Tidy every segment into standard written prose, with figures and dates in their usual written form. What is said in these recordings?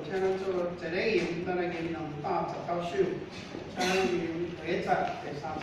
請咱做一个吟，咱來吟219首，請咱吟第一節、第三節。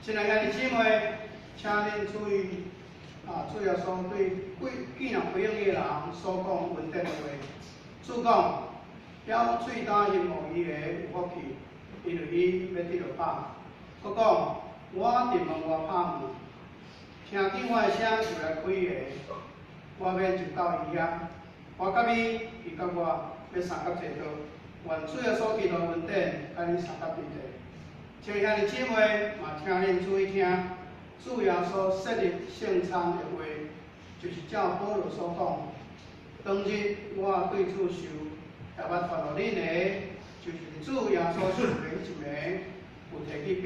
親愛兄弟姊妹，請恁注意啊！主耶穌對紀念回應伊的人所講恩典的話，主講：枵喙焦欣慕伊的有福氣，因為伊欲得著飽。閣講：我佇門外拍門，聽見我的聲就來開的，我欲入到伊遐，我佮伊，伊佮我，欲相佮坐桌。願主耶穌基督的恩典，佮恁相佮同在。親愛兄弟姊妹，嘛請恁注意聽，主耶穌設立聖餐的話，就是照保羅所講。當日我對主受，也捌傳予恁的，就是主耶穌受的彼一暝，有提起餅，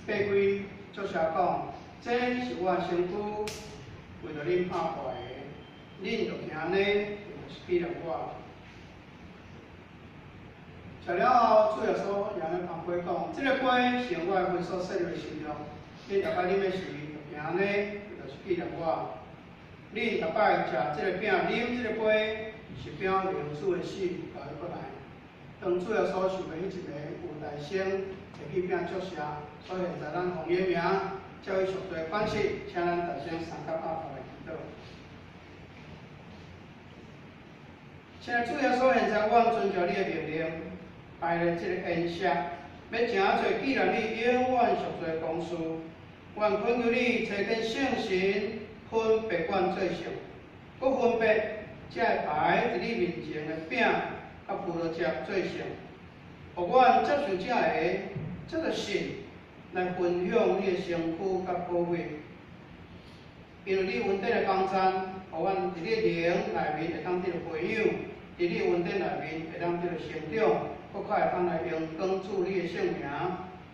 擘開，祝謝講：這是我的身軀，為著恁拍破的，恁著行按呢，就是紀念我。食了後，主耶穌也按呢捧杯講：這個杯是用我的血所設立的新約，恁逐擺啉的時，就行按呢，就是紀念我。恁逐擺食這个餅、啉這个杯，是表明主的死到欲閣來。當主耶穌受的彼一暝，猶大先提起餅祝謝，所以現在咱奉伊的名，照伊屬俗的款式，請咱大聲相佮阿父來祈禱。親愛主耶穌，現在阮遵照你的命令，排列這个筵席，欲成做紀念你永遠贖罪的工事。阮懇求你差遣聖神分別阮做聖，閣分別這个擺佇你面前的餅佮葡萄汁做聖，予阮接受這个，這个信來分享你的身軀佮寶血。因為你恩典的幫贊，予阮佇你的靈內面會當得著培養，佇你恩典內面會當得著成長，閣較會當來榮光主你的聖名。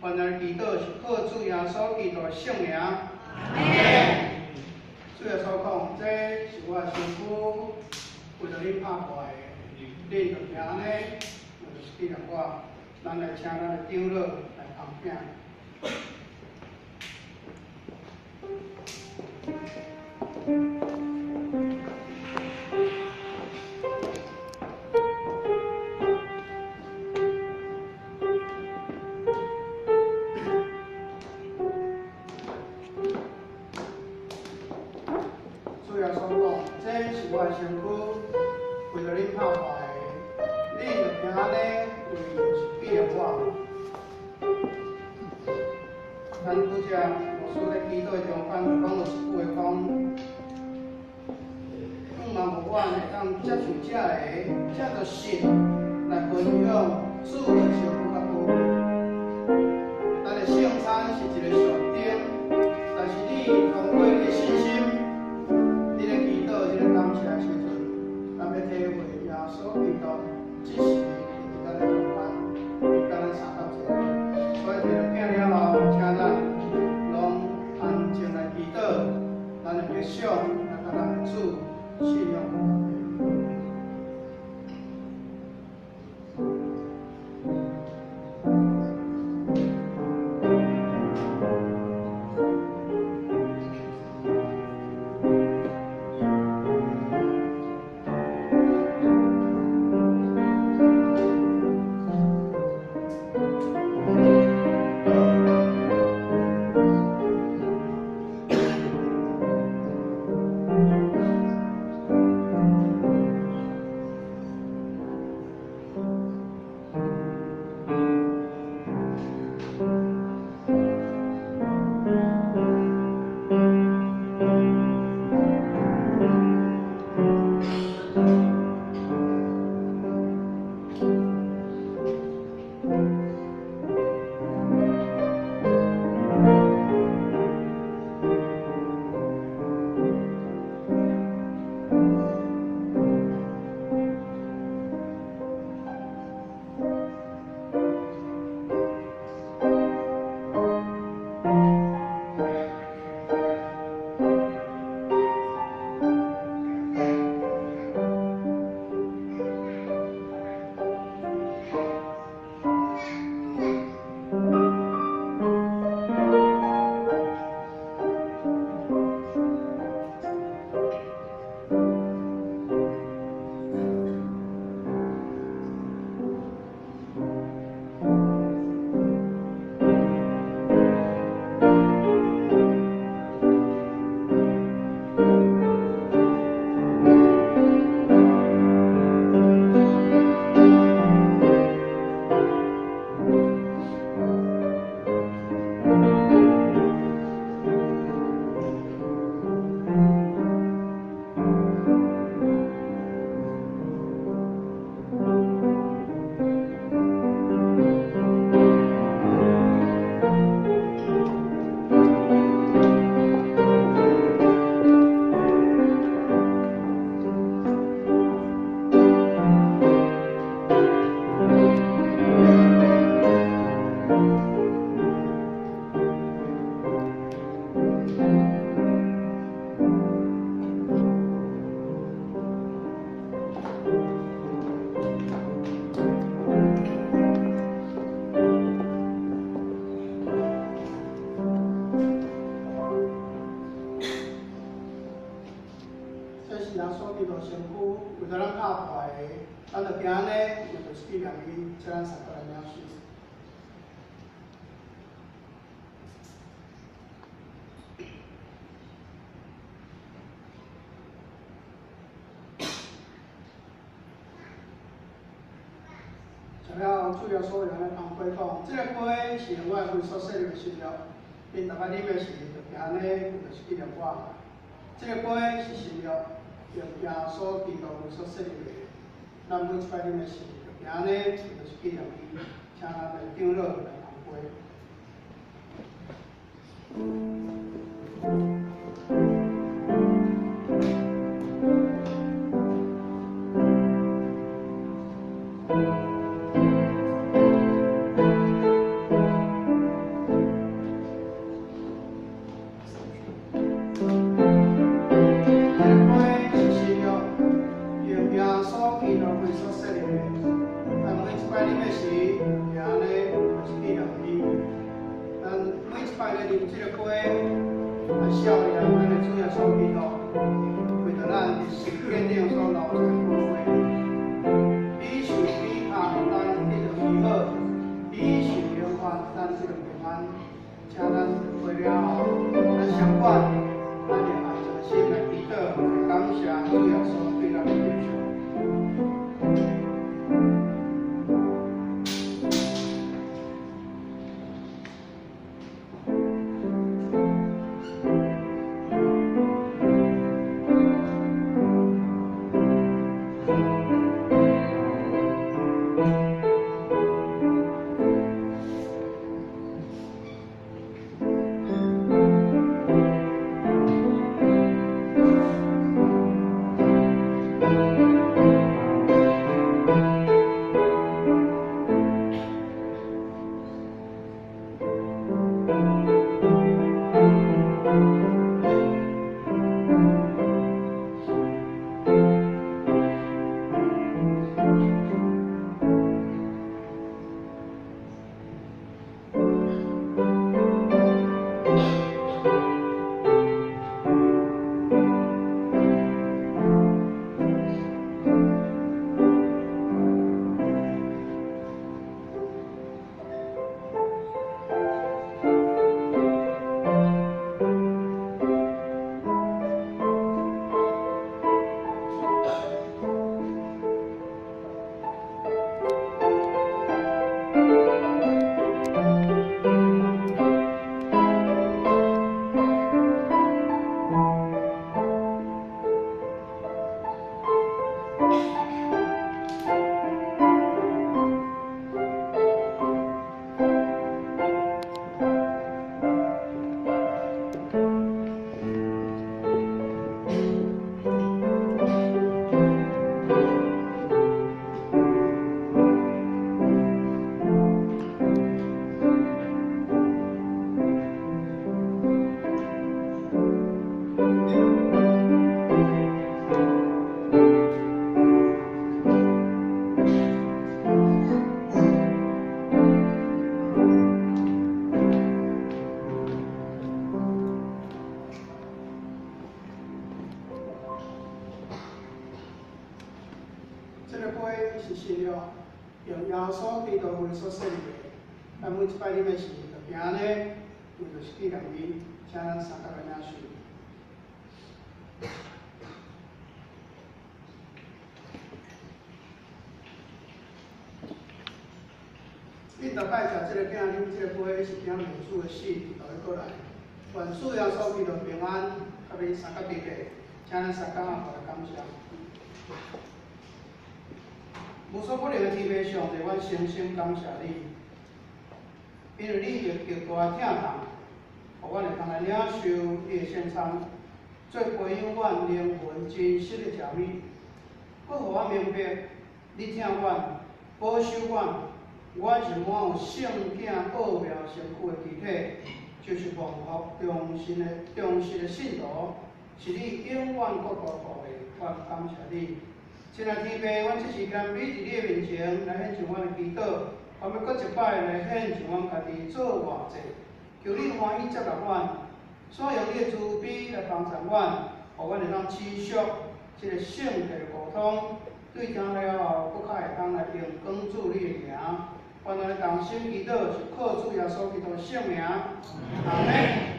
願咱祈禱是靠主耶穌基督的聖名。阿們。主耶穌講：這是我的身軀，為著恁拍破的，恁著行按呢，就是紀念我。咱來請咱的長老來捧餅。主耶穌講：這是我的身軀，為著恁拍破。按呢為就是紀念我。咱拄才牧師咧祈禱的中間就講了一句話講，盼望予阮會當接受這个藉著信來分享主的聖血佮寶血。咱的聖餐是一個象徵，但是你通過你的信心，你咧祈禱、你咧感謝的時陣，咱欲體會耶穌基督這時佇咱的中間，佮咱相佮坐。所以，提著餅了後，請咱攏安靜來祈禱，咱的默想來佮咱的主信仰。這是耶穌基督身軀，為著咱拍破的，咱就行按呢，就是紀念伊，這咱三個來領受。食了後，主耶穌用按呢放杯講：這个杯是用我的血所設立的新約，恁逐擺啉的時，就行按呢，就是紀念我。這个杯是新約，用耶穌基督血所設立的。咱每一擺啉的時，就行按呢，就是紀念伊。請咱的長老來捧杯。這个杯是新約，用耶穌基督血所設立的。咱每一擺啉的時，就按呢，就是紀念伊。咱每一擺咧啉這个杯，來效念咱的主耶穌基督，為著咱佇十架頂所流出的寶血。彼受比較，咱得著醫好；彼受刑罰，咱得著平安。請咱杯了後，咱相款，咱用安靜的心來祈禱，來感謝主耶穌對咱的救贖。穌基督為所設立的。咱每一擺啉的時，就平安呢，為著是紀念伊，請咱相共來領受。恁逐擺食這个餅、啉這个杯，是行主的死，直到伊閣來。願主耶穌基督平安，佮恁相佮伫咧，請咱相共仔來感謝。無所不能的天父上帝，阮誠心感謝你，因為你用極大的疼痛，予阮會通來領受你的聖餐，做培養阮靈魂真實的食物，閣予我明白，你疼阮，保守阮，阮是滿有聖囝奧妙身軀的肢體，就是蒙福忠心的信徒，是你永遠國度護衛，我感謝你。親愛天父，阮這時謙卑佇你的面前來獻上阮的祈禱，我欲閣一擺來獻上阮家己做活祭，求你歡喜接納阮，所用你的慈悲來幫助阮，予阮會當持續這个聖潔的溝通，對聽了後，閣較會當來榮光主你的名。阮按呢同心祈禱，是靠主耶穌基督的聖名。阿們。